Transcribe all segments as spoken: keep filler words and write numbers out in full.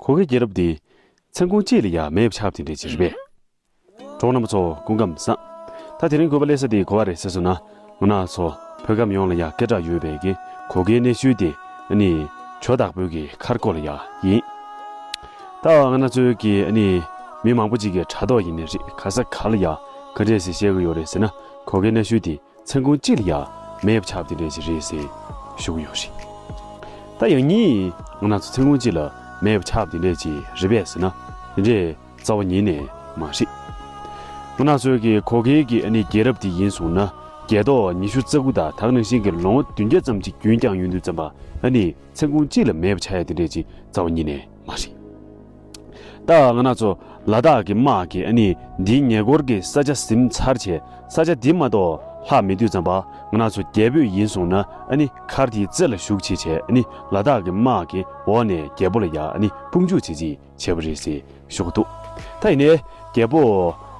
གུ་གེ་རྒྱལ་རབས་དེ་མཚན་གུང་གཅིག་ལ་ཡ་མེད་པ་ཆགས་པ་དེ་འདྲས་ཅིག་རེད་པས། གྲོགས་རྣམ་པ་ཚོ་སྐུ་ཁམས་བཟང་། ད་དེ་རིང་གུས་པ་ལེ་ས་དེ་གོ་བ་རེད་ཟེར་སོང་ན། ང་རང་ཚོ་བོད་ཁམས་ཡོངས་ལ་ཡ་སྐད་གྲགས་ཡོད་པའི་གི་གུ་གེའི་གནའ་ཤུལ་དེ་ཨ་ནི་ཇོ་བདག་པོའི་གི་མཁར་སྐོར་ལ་ཡ་ཡིན། ད་ང་རང་ཚོའི་གི་ཨ་ནི་མི་མང་པོ་ཅིག་གི་དྲ་ཐོག་ཡིན་ནའི་རེད། ག་ས་ག་ལ་ཡ་ག་འདྲས་སེ་བཤད་གི་ཡོད་རེད་ཟེར་ན། གུ་གེའི་གནའ་ཤུལ་དེ་མཚན་གུང་གཅིག་ལ་ཡ་མེད་པ་ཆགས་པ་དེ་འདྲས་ཅིག་རེད་ཟེར་ཞུ་གི་ཡོད་རེད། ད་ཡང་སྙིང་ང་རང་ཚོ་མཚན་གུང་གཅིག་ལ་མེད་པ་ཆགས་པ་དེ་འདྲས་ཅིག་རེད་པས་ཟེར་ན། དེ་འདྲས་རྩ་བ་ཉིད་ནས་མ་རེད། ང་རང་ཚོའི་གི་གུ་གེའི་གི་ཨ་ནི་རྒྱལ་རབས་དེ་ཡིན་སོང་ན། རྒྱལ་ཐོག་ཉི་ཤུ་རྩ་དགུ་དང་དེ་ག་ནང་བཞིན་གྱི་ལོ་ངོ་བདུན་བརྒྱ་ཙམ་ཅིག་རྒྱུན་བསྐྱངས་ཡོང་དུས་ཙམ་པ་ཨ་ནི་མཚན་གུང་གཅིག་ལ་མེད་པ་ཆགས་ཡ་དེ་འདྲས་ཅིག་རྩ་བ་ཉིད་ནས་མ་རེད། ད་ང་རང་ཚོ་ལ་དྭགས་ཀྱི་དམག་གིས་ཨ་ནི་འདིའི་ཉེ་འཁོར་གྱི་ས་ཆ་ཟིན་ཚར་བྱས། ས་ཆ་འདི་མ་གཏོགས་ལྷག་མེད་དུས་ཙམ་པ་ང་རང་ཚོ་རྒྱལ་པོས་ཡིན་སོང་ན་ཨ་ནི་མཁར་དེའི་རྩེ་ལ་བཞུགས་བྱས་བྱས། ཨ་ནི་ལ་དྭགས་ཀྱི་དམག་གིས་འོག་ནས་རྒྱལ་པོ་ལ་ཡ་ཨ་ནི་དཔུང་འཇུག་བྱས་རྗེས་བྱས་པ་རེད་ཟེར་ཞུ་གི་འདུག་ད་ཡིན་ནའི་རྒྱལ་པོ་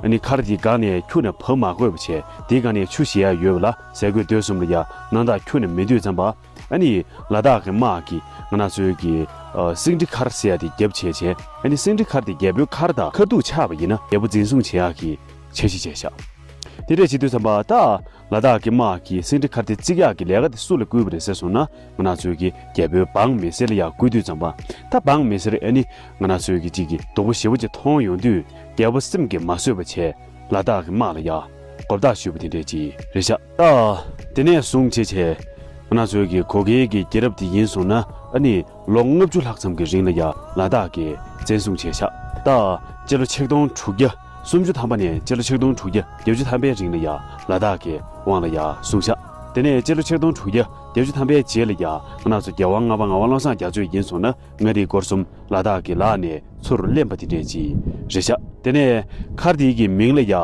ཨ་ནི་མཁར་དེའི་སྒང་ནས་ཁྱུག་ནས་བབས་མ་དགོས་པ་བྱས། དེའི་སྒང་ནས་ཆུ་བཞེས་ཡ་ཡོད་པ་ལ་ཟས་གོས་སྡོད་གསུམ་ལ་ཡ་སྣང་དག་ཁྱོན་ནས་མེད་དུས་ཙམ་པ། ཨ་ནི་ལ་དྭགས་ཀྱི་དམག་གིས་ང་རང་ཚོའི་གི་ཨ་སེང་ཁྲི་མཁར་ཟེར་ཡ་དེ་རྒྱབ་བྱས་བྱས། ཨ་ནི་སེང་ཁྲི་མཁར་དེ་རྒྱལ་པོའི་མཁར་དང་ཁ་ཐུག་ཆགས་པ་ཡིན་ན་རྒྱལ་པོ་འཛིན་བཟུང་བྱེད་ཡག་གི་འཆར་གཞི་བྱས་ཤག་དེ་འདྲས་བྱེད་དུས་ཙམ་པ་ད་ལ་དྭགས་ཀྱི་དམག་གིས་སེང་ཁྲི་མཁར་དེ་བརྩིག་ཡག་གི་ལས་ཀ་དེ་སུ་ལ་བསྐུལ་བ་རེད་ཟེར་སོང་ན། ང་རང་ཚོའི་གི་རྒྱལ་པོའི་འབངས་མི་སེར་ལ་ཡ་བསྐུལ་དུས་ཙམ་པ། ད་འབངས་མི་སེར་ཨ་ནི་ང་རང་ཚོའི་གི་གཅིག་གི་སྡུག་པོ་ཞེ་པོ་ཅིག་མཐོང་ཡོང་དུས་རྒྱལ་པོ་སེམས་ཀྱིས་མ་བཟོད་པ་བྱས། ལ་དྭགས་ཀྱི་དམག་ལ་ཡ་མགོ་བཏགས་ཞུས་པ་དེ་འདྲས་ཅིག་རེད་ཤག་ད་དེ་ནས་བཟུང་བྱས་བྱས་ང་རང་ཚོའི་གི་གུ་གེའི་གི་རྒྱལ་རབས་དེ་ཡིན་སོང་ན། ཨ་ནི་ལོ་ལྔ་བཅུ་ལྷག་ཙམ་གྱི་རིང་ལ་ཡ་ལ་དྭགས་ཀྱིས་བཙན་བཟུང་བྱས་ཤག་ད་སྤྱི་ལོ་ཆིག་སྟོང་དྲུག་བརྒྱ། སུམ་ཅུ་ཐམ་པ་ནས་སྤྱི་ལོ་ཆིག་སྟོང་དྲུག་བརྒྱ་བརྒྱད་ཅུ་ཐམ་པའི་རིང་ལ་ཡ་ལ་དྭགས་ཀྱི་དབང་ལ་ཡ་བཟུང་ཤག་དེ་ནས་སྤྱི་ལོ་ཆིག་སྟོང་དྲུག་བརྒྱ་བརྒྱད་ཅུ་ཐམ་པའི་རྗེས་ལ་ཡ་ང་རང་ཚོ་རྒྱལ་དབང་ལྔ་པ་ངག་དབང་བློ་བཟང་རྒྱ་མཚོ་ཡིན་སོང་ན། མངའ་རིས་སྐོར་གསུམ་ལ་དྭགས་ཀྱི་ལག་ནས་ཚུར་ལེན་པ་དེ་འདྲས་ཅིག་རེད་ཤག་དེ་ནས་མཁར་དེའི་གི་མིང་ལ་ཡ་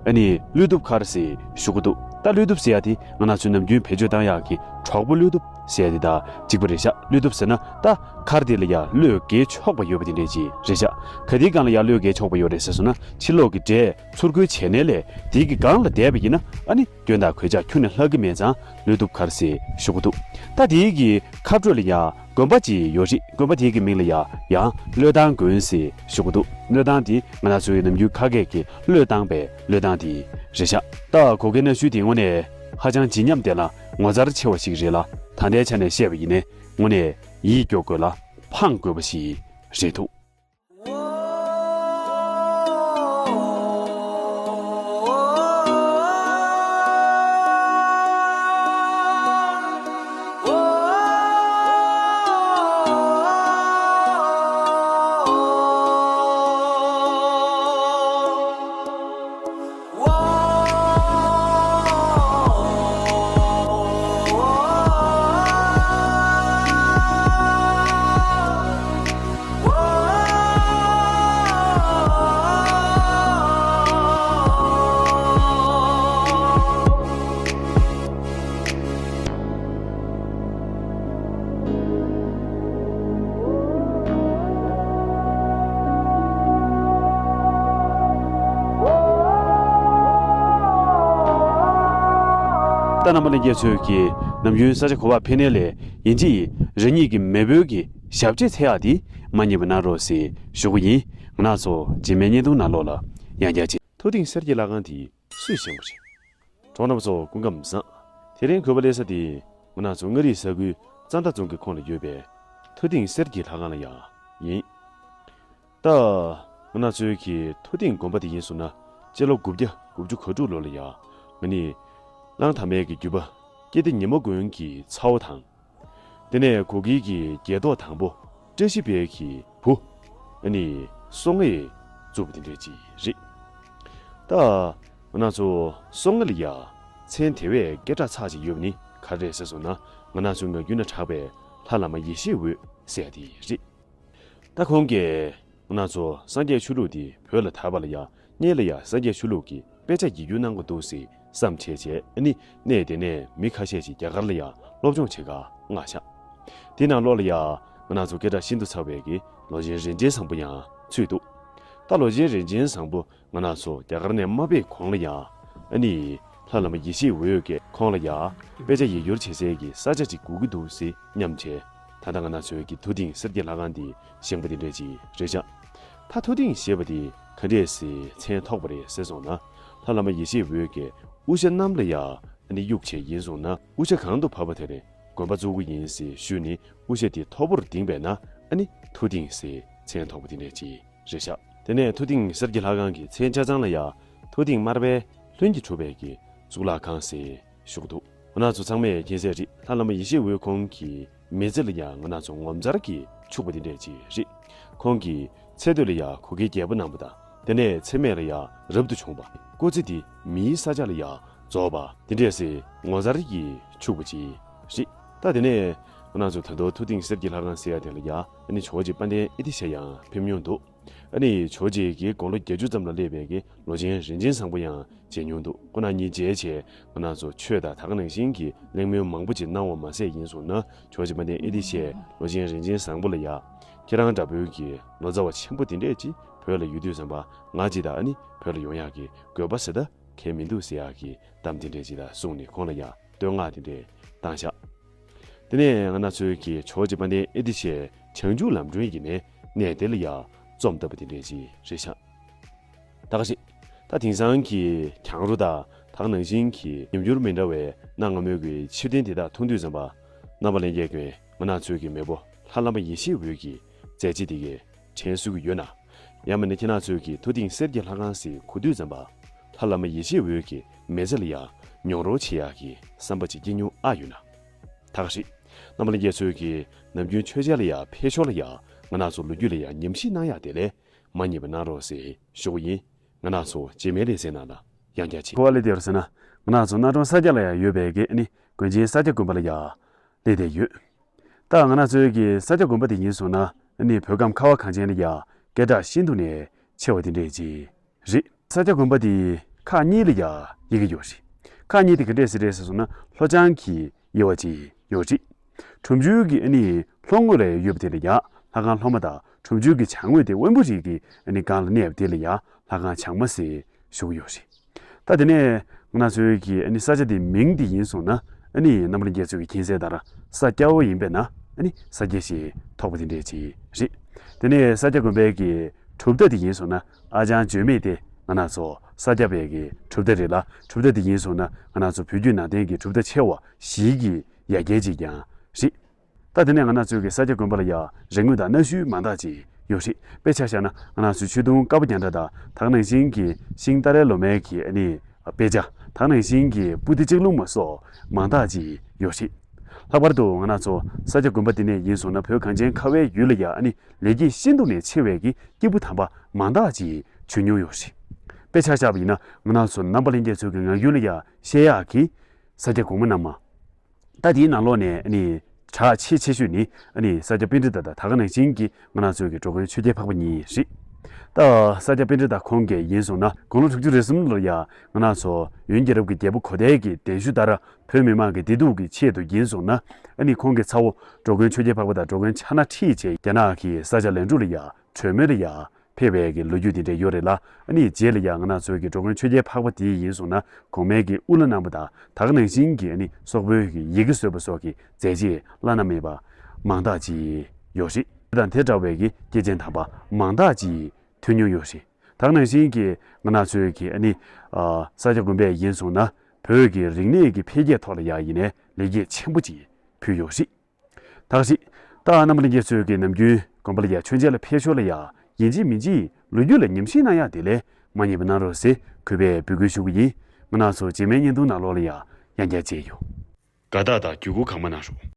ཨ་ནི་ཀླུ་གདུབ་མཁར་ཟེར་ཞུ་གི་འདུག་ད་ཀླུ་གདུབ་ཟེར་ཡ་དེ་ང་རང་ཚོའི་ནམ་རྒྱུན་བེད་སྤྱོད་བཏང་ཡག་གི་གྲོགས་པོ་ཀླུ་གདུབ་ཟེར་ཡ་དེ་དང་གཅིག་པ་རེད་ཤག་ཀླུ་གདུབ་ཟེར་ན་ད་མཁར་དེ་ལ་ཡ་བློས་འགེལ་ཆོག་པ་ཡོད་པ་དེ་འདྲས་ཅིག་རེད་ཤག་ག་དེའི་སྒང་ལ་ཡ་བློས་འགེལ་ཆོག་པ་ཡོད་རེད་ཟེར་སོང་ན། ཕྱི་ལོགས་ཀྱི་འདྲེ་ཚུར་རྒོལ་བྱས་ནའི་ལས་དེའི་གི་སྒང་ལ་བསྡད་པ་ཡིན་ན་ཨ་ནི་སྐྱོན་དང་གོད་ཆག་ཁྱོན་ནས་ལྷག་གི་མེད་ཙང་ཀླུ་གདུབ་མཁར་ཟེར་ཞུ་གི་འདུག་ད་དེའི་གི་ཁ་སྤྲོད་ལ་ཡ་དགོན་པ་ཅིག་ཡོད་རེད། དགོན་པ་དེའི་གི་མིང་ལ་ཡ་ཡང་བློས་བཏང་དགོན་ཟེར་ཞུ་གི་འདུག་བློས་བཏང་དེ་ང་རང་ཚོའི་ནམ་རྒྱུན་ཁ་སྐད་ཀྱི་བློས་བཏང་པའི་བློས་བཏང་དེ་རེད་ཤག་ད་གུ་གེ་གནའ་ཤུལ་དེ་དངོས་གནས་ཧ་ཅང་བརྗིད་ཉམས་ལྡན་ལ་ངོ་མཚར་ཆེ་བ་ཞིག་རེད་ལ། ད་ལྟའི་ཆ་ནས་བཤད་པ་ཡིན་ནའི་དངོས་གནས་ཡིད་སྐྱོ་དགོས་ལ་ཕངས་དགོས་པ་ཞིག་རེད་འདུག་ད་རྣམ་པ་ལྷན་རྒྱས་ཚོས་ཀྱིས་ནམ་རྒྱུན་ས་ཆ་ག་པར་ཕེབས་ནའི་ལས་ཡིན་གཅིག་རང་ཉིད་ཀྱི་མེས་པོའི་གི་ཞབས་རྗེས་འཚོལ་ཡག་དེ་མ་བསྙེལ་བ་གནང་རོགས་ཟེར་ཞུ་གི་ཡིན། ང་རང་ཚོ་རྗེས་མའི་བརྙན་ཐུང་ནང་ལོགས་ལ་ཡང་བསྐྱར་ཅིག་ཐུབ་བསྟན་གསེར་གྱི་ལྷ་ཁང་དེ་སུས་བཞེངས་པ་རེད། གྲོགས་རྣམ་པ་ཚོ་སྐུ་ཁམས་བཟང་། དེ་རིང་གུས་པ་ལེ་ས་དེ་ང་རང་ཚོ་མངའ་རིས་ས་ཁུལ་རྩ་མདའ་རྫོང་གི་ཁོངས་ལ་ཡོད་པའི་ཐུབ་བསྟན་གསེར་གྱི་ལྷ་ཁང་ལ་ཡ་ཡིན། ད་ང་རང་ཚོའི་གི་ཐུབ་བསྟན་དགོན་པ་དེ་ཡིན་སོང་ན་སྤྱི་ལོ་དགུ་བརྒྱ་དགུ་བཅུ་གོ་དྲུག་ལོ་ལ་ཡ་ང་ནི་གླང་དར་མའི་གི་བརྒྱུད་པ་སྐྱིད་ལྡེ་ཉི་མ་མགོན་གྱི་ཚ་བོ་དང་། དེ་ནས་གུ་གེའི་གི་རྒྱལ་ཐོག་དང་པོ་བཀྲ་ཤིས་དཔལ་གྱི་བུ་ཨ་ནི་སྲོང་ངེས་བཙུགས་པ་དེ་འདྲས་ཅིག་རེད། ད་ང་རང་ཚོ་སྲོང་ངེས་ལ་ཡ་མཚན་དེ་བས་སྐད་གྲགས་ཚ་ཅིག་ཡོད་པ་ནི་ག་རེ་རེད་ཟེར་སོང་ན། ང་རང་ཚོའི་ངག་རྒྱུན་ན་གྲགས་པའི་ལྷ་བླ་མ་ཡེ་ཤེས་འོད་ཟེར་ཡ་དེ་རེད། ད་ཁོང་གིས་ང་རང་ཚོ་སངས་རྒྱས་ཆོས་ལུགས་འདི་བོད་ལ་དར་བ་ལ་ཡ་སྔོན་ལ་ཡ་སངས་རྒྱས་ཆོས་ལུགས་ཀྱི་དཔེ་ཆ་ཡིག་སྒྱུར་གནང་དགོས་འདུག་ཟེར་བསམ་བྱས་བྱས། ཨ་ནི་གནས་དེ་ནས་མི་ཁ་ཤས་ཤིག་རྒྱ་གར་ལ་ཡ་སློབ་སྦྱོང་བྱེད་གར་མངགས་ཤག་དེ་ནང་ལོགས་ལ་ཡ་ང་རང་ཚོ་སྐད་གྲགས་ཤིན་ཏུ་ཚ་བའི་གི་ལོ་ཆེན་རིན་ཆེན་བཟང་པོ་ཡང་ཚུད་འདུག་ད་ལོ་ཆེན་རིན་ཆེན་བཟང་པོ་ང་རང་ཚོ་རྒྱ་གར་ནས་མ་ཕེབས་གོང་ལ་ཡ་ཨ་ནི་ལྷ་བླ་མ་ཡེ་ཤེས་འོད་ཀྱིས་ཁོང་ལ་ཡ་དཔེ་ཆ་ཡིག་སྒྱུར་བྱེད་སའི་གི་ས་ཆ་ཅིག་དགོས་ཀྱི་འདུག་ཟེར་སྙམ་བྱས། ད་ལྟ་ང་རང་ཚོའི་གི་ཐུ་ཏིང་གསེར་གྱི་ལྷ་ཁང་འདི་བཞེངས་པ་འདི་འདྲས་ཅིག་རེད་ཤག་ད་ཐུ་ཏིང་ཞེས་པ་འདི་ག་འདྲས་སེ་མཚན་ཐོགས་པ་རེད་ཟེར་སོང་ན། ལྷ་བླ་མ་ཡེ་ཤེས་འོད་ཀྱིས་དབུ་ཞྭ་གནམ་ལ་ཡ་ཨ་ནི་གཡུག་བྱས་ཡིན་སོང་ན། དབུ་ཞྭ་གང་དུ་བབས་པ་དེ་ནས་དགོན་པ་བཙུགས་ཀྱི་ཡིན་ཟེར་ཞུས་ནས། དབུ་ཞྭ་དེ་མཐོ་པོར་ལྡིང་བས་ན་ཨ་ནི་ཐུ་ཏིང་ཟེར་མཚན་ཐོགས་པ་འདི་འདྲས་ཅིག་རེད་ཤག་དེ་ནས་ཐུ་ཏིང་གསེར་གྱི་ལྷ་ཁང་གི་མཚན་ཆ་ཚང་ལ་ཡ་ཐུ་ཏིང་དམར་པོའི་ལྷུན་གྱིས་གྲུབ་པའི་གི་གཙུག་ལག་ཁང་ཟེར་ཞུ་གི་འདུག་ང་རང་ཚོ་ཚང་མས་མཁྱེན་གསལ་རེད། ལྷ་བླ་མ་ཡེ་ཤེས་འོད་ཁོང་གི་མི་ཚེ་ལ་ཡ་ང་རང་ཚོ་ངོ་མཚར་གྱིས་ཕྱུག་པ་འདི་འདྲས་ཅིག་རེད། ཁོང་གི་ཚེ་སྟོད་ལ་ཡ་གུ་གེའི་རྒྱལ་པོ་གནང་བ་དང་། དེ་ནས་ཚེ་སྨད་ལ་ཡ་རབ་ཏུ་བྱུང་བ། སྐུ་ཚེ་འདི་མིའི་ས་ཆ་ལ་ཡ་རྫོགས་པ་འདི་འདྲས་སེ་ངོ་མཚར་གྱིས་ཕྱུག་པ་ཅིག་རེད། ད་དེ་ནས་ང་རང་ཚོ་ད་དུང་ཐུ་ཏིང་གསེར་གྱི་ལྷ་ཁང་ཟེར་ཡ་དེ་ལ་ཡ་ཨ་ནི་ཇོ་བོ་རྗེ་དཔལ་ལྡན་ཨེ་ཏི་ཤ་ཡང་ཕེབས་མྱོང་འདུག་ཨ་ནི་ཇོ་བོ་རྗེ་གི་དགུང་ལོ་བརྒྱད་ཅུ་ཙམ་ལ་སླེབས་པའི་གི་ལོ་ཆེན་རིན་ཆེན་བཟང་པོ་ཡང་མཇལ་མྱོང་འདུག་ཁོང་རྣམ་གཉིས་མཇལ་བྱས་ང་རང་ཚོ་ཆོས་དང་ད་ག་ནང་བཞིན་གྱི་གླེང་མོལ་མང་པོ་ཅིག་གནང་བ་མ་ཟད། ཡིན་སོང་ན་ཇོ་བོ་རྗེ་དཔལ་ལྡན་ཨེ་ཏི་ཤས་ལོ་ཆེན་རིན་ཆེན་བཟང་པོ་ལ་ཡ། ཁྱེད་རང་འདྲ་པོའི་གི་ལོ་ཙཱ་བ་ཆེན་པོ་འདི་འདྲས་ཅིག་བོད་ལ་ཡོད་དུས་ཙམ་པ་ང་ཅིག་དང་ཨ་ནི་བོད་ལ་ཡོང་ཡག་གི་དགོས་པ་ཟེར་ད་གང་ཡང་མི་འདུག་ཟེར་ཡག་གི་གཏམ་འདི་འདྲས་ཅིག་དང་གསུངས་ནས་ཁོང་ལ་ཡ་བསྟོད་བསྔགས་འདི་འདྲས་བཏང་ཤག་དེ་ནས་ང་རང་ཚོའི་གི་ཇོ་བོ་རྗེ་དཔལ་ལྡན་ཨེ་ཏི་ཤས་བྱང་ཆུབ་ལམ་སྒྲོན་གྱི་ནས་གནས་དེ་ལ་ཡ་རྩོམ་བཏབ་པ་དེ་འདྲས་ཅིག་རེད་ཤག་ད་ག་ཞིག་ད་དེང་སང་གི་གྱང་རོ་དང་ད་ག་ནང་བཞིན་གྱི་ཉམས་འགྱུར་མི་འདྲ་བའི་གནའ་སྔ་མོའི་གི་ཆིབས་རྟེན་དེ་དག་མཐོང་དུས་ཙམ་པ། རྣམ་པ་ལྷན་རྒྱས་ཀྱིས་ང་རང་ཚོའི་གི་མེས་པོ་ལྷ་བླ་མ་ཡེ་ཤེས་འོད་ཀྱི་མཛད་རྗེས་དེ་གའི་དྲན་གསོ་གི་ཡོད་ན། ཡང་མིན་ན་ཁྱེད་རང་ཚོའི་གི་ཐུ་ཏིང་གསེར་གྱི་ལྷ་ཁང་ཟེར་གོ་དུས་ཙམ་པ། ལྷ་བླ་མ་ཡེ་ཤེས་འོད་ཀྱི་མི་ཚེ་ལ་ཡ་མྱོང་རོལ་བྱེད་ཡག་གི་བསམ་པ་ཅིག་སྐྱེ་མྱོང་ཨ་ཡོད་ན། ད་ག་ཞིག་རྣམ་པ་ལྷན་རྒྱས་ཚོའི་གི་ནམ་རྒྱུན་མཆོད་མཇལ་ལ་ཡ་ཕེབས་ཞོར་ལ་ཡ་ང་རང་ཚོ་ལོ་རྒྱུས་ལ་ཡ་ཉམས་ཞིབ་གནང་ཡག་དེ་ལས་མ་བསྙེལ་བ་གནང་རོགས་ཟེར་ཞུ་གི་ཡིན། ང་རང་ཚོ་རྗེས་མའི་ལེ་ཚན་ནང་ལ་ཡང་བསྐྱར་མཇལ། གོ་བ་ལེ་དེར་ཟེར་ན། ང་རང་ཚོ་གནའ་གྲོང་ས་སྐྱ་ལ་ཡ་ཡོད་པའི་གི་ཨ་ནི་དགོན་ཆེན་ས་སྐྱ་དགོན་པ་ལ་ཡ་སླེབས་བསྡད་ཡོད། ད་ང་རང་ཚོའི་གི་ས་སྐྱ་དགོན་པ་དེ་ཡིན་སོང་ན་ཨ་ནི་བོད་ཁམས་ཁ་བ་གངས་ཅན་ལ་ཡ་སྐད་གྲགས་ཤིན་ཏུ་ནས་ཆེ་བ་དེ་འདྲས་ཅིག་རེད། ས་སྐྱ་དགོན་པ་དེ་ཁག་གཉིས་ལ་ཡ་དབྱེ་གི་ཡོད་རེད། ཁག་གཉིས་དེ་ག་འདྲས་ཟེར་རེད་ཟེར་སོང་ན་ལྷོ་བྱང་གི་དབྱེ་བ་ཅིག་ཡོད་རེད། གྲུབ་ཆུ་གི་ཨ་ནི་ལྷོ་ངོས་ལ་ཡོད་པ་དེ་ལ་ཡ་ལྷ་ཁང་ལྷོ་མ་དང་། གྲུབ་ཆུ་གི་བྱང་ངོས་དེ་དབོན་པོ་རི་གི་ཨ་ནི་སྒང་ལ་གནས་པ་དེ་ལ་ཡ་ལྷ་ཁང་བྱང་མ་ཟེར་ཞུ་གི་ཡོད་རེད། ད་དེ་ནས་ང་རང་ཚོའི་གི་ཨ་ནི་ས་ཆ་དེའི་མིང་དེ་ཡིན་སོང་ན་ཨ་ནི་རྣམ་པ་ལྷན་རྒྱས་ཚོས་གི་མཁྱེན་གསལ་ལྟར་ས་སྐྱ་བོ་ཡིན་པས་ན་ཨ་ནི་ས་སྐྱ་ཞེས་ཐོགས་པ་དེ་འདྲས་ཅིག་རེད། དེ་ནས་ས་སྐྱ་དགོན་པའི་གི་གྲུབ་མཐའ་དེ་ཡིན་སོང་ན་ཨ་ཅང་བརྗོད་མེད་དེ་ང་རང་ཚོ་ས་སྐྱ་པའི་གི་གྲུབ་མཐའ་རེད་ལ། གྲུབ་མཐའ་དེ་ཡིན་སོང་ན་ང་རང་ཚོ་བོད་བརྒྱུད་ནང་བསྟན་གྱི་གྲུབ་མཐའ་ཆེ་བ་བཞིའི་གི་ཡ་གྱལ་ཅིག་ཀྱང་རེད། ད་དེ་ནས་ང་རང་ཚོའི་གི་ས་སྐྱ་དགོན་པ་ལ་ཡ་རིག་དངོས་དང་གནའ་ཤུལ་མང་དག་ཅིག་ཡོད་རེད། དཔེ་ཆ་བཞག་ན་ང་རང་ཚོའི་ཆོས་དུང་དཀར་པོ་རྒྱ་འདྲ་དང་། ད་ག་ནང་བཞིན་གྱི་ཤིང་སྟ་རེ་ལོ་མའི་གི་ཨ་ནི་དཔེ་ཆ། ད་ག་ནང་བཞིན་གྱི་པུ་ཏི་གཅིག་ལུང་མ་སོགས་མང་དག་ཅིག་ཡོད་རེད། ལྷག་པར་དུ་ང་རང་ཚོ་ས་སྐྱ་དགོན་པ་འདི་ནས་ཡིན་སོང་ན་བོད་གངས་ཅན་ཁ་བའི་ཡུལ་ལ་ཡ་ཨ་ནི་ལེགས་སྐྱེས་ཤིན་ཏུ་ནས་ཆེ་བའི་གི་སྐྱེས་བུ་དམ་པ་མང་དག་ཅིག་བྱོན་མྱོང་ཡོད་རེད། དཔེ་ཆ་བཞག་པ་ཡིན་ན་ང་རང་ཚོ་རྣམ་པ་ལྷན་རྒྱས་ཚོའི་གི་ངག་རྒྱུན་ལ་ཡ་བཤད་ཡག་གི་ས་སྐྱ་གོང་མ་རྣམས། ད་དེའི་ནང་ལོགས་ནས་ཨ་ནི་གྲགས་ཆེས་ཆེ་ཤོས་ནི་ཨ་ནི་ས་སྐྱ་པཎྜི་ཏ་དང་། ད་ག་ནང་བཞིན་གྱི་ང་རང་ཚོའི་གི་འགྲོ་མགོན་ཆོས་རྒྱལ་འཕགས་པ་གཉིས་རེད། ད་ས་སྐྱ་པཎྜི་ཏ་ཁོང་གིས་ཡིན་སོང་ན་དགུང་ལོ་དྲུག་ཅུ་རེ་གསུམ་ལོར་ཡ་ང་རང་ཚོ་ཡོན་རྒྱལ་རབས་ཀྱི་རྒྱལ་པོ་གོ་ཏའི་གི་གདན་ཞུ་ལྟར་བོད་མི་མང་གི་བདེ་སྡུག་གི་ཆེད་དུ་ཡིན་སོང་ན་ཨ་ནི་ཁོང་གི་ཚ་བོ་འགྲོ་མགོན་ཆོས་རྒྱལ་འཕགས་པ་དང་འགྲོ་མགོན་ཕྱག་ན་ཁྲིད་བྱས་རྒྱ་ནག་གི་ས་ཆ་ལན་གྲུ་ལ་ཡ་གྲོས་མོལ་ལ་ཡ་ཕེབས་པའི་གི་ལོ་རྒྱུས་དེ་འདྲ་ཡོད་རེད་ལ། ཨ་ནི་རྗེས་ལ་ཡང་ང་རང་ཚོའི་གི་འགྲོ་མགོན་ཆོས་རྒྱལ་འཕགས་པ་དེ་ཡིན་སོང་ན་གོང་མའི་གི་དབུ་བླ་གནང་པ་དང་། ད་ག་ནང་བཞིན་གྱི་ཨ་ནི་སོག་པོའི་གི་ཡི་གེ་བཟོས་པ་སོགས་ཀྱི་མཛད་རྗེས་བླ་ན་མེད་པ་མང་དག་ཅིག་ཡོད་རེད། དེ་དང་དེ་འདྲ་བའི་གི་སྐྱེས་ཆེན་དམ་པ་མང་དག་ཅིག་ཐོན་མྱོང་ཡོད་རེད། ད་ག་ནང་བཞིན་གྱི་ང་རང་ཚོའི་གི་ཨ་ནི་ཨ་ས་སྐྱ་དགོན་པས་ཡིན་སོང་ན་བོད་ཀྱི་རིག་གནས་ཀྱི་འཕེལ་རྒྱས་ཐོག་ལ་ཡ་ཡིན་ནའི་ལེགས་སྐྱེས་ཆེན་པོ་ཅིག་ཕུལ་ཡོད་རེད། ད་ག་ཞིག་ད་རྣམ་པ་ལྷན་རྒྱས་ཚོས་ཀྱི་ནམ་རྒྱུན་དགོན་པ་ལ་ཡ་མཆོད་མཇལ་ལ་ཕེབས་ཞོར་ལ་ཡ་ཡིན་གཅིག་མིན་གཅིག་ལོ་རྒྱུས་ལ་ཉམས་ཞིབ་གནང་ཡག་དེ་ལས་མ་བསྙེལ་བ་གནང་རོགས་ཟེར་གུས་པས་འབོད་སྐུལ་ཞུ་གི་ཡིན། ང་རང་ཚོ་རྗེས་མའི་བརྙན་ཐུང་ནང་ལོགས་ལ་ཡ་ཡང་བསྐྱར་མཇལ་ཡོང་། དགའ་རྟགས་དང་བརྒྱུད་སྐུར་གང་མང་གནང་རོགས།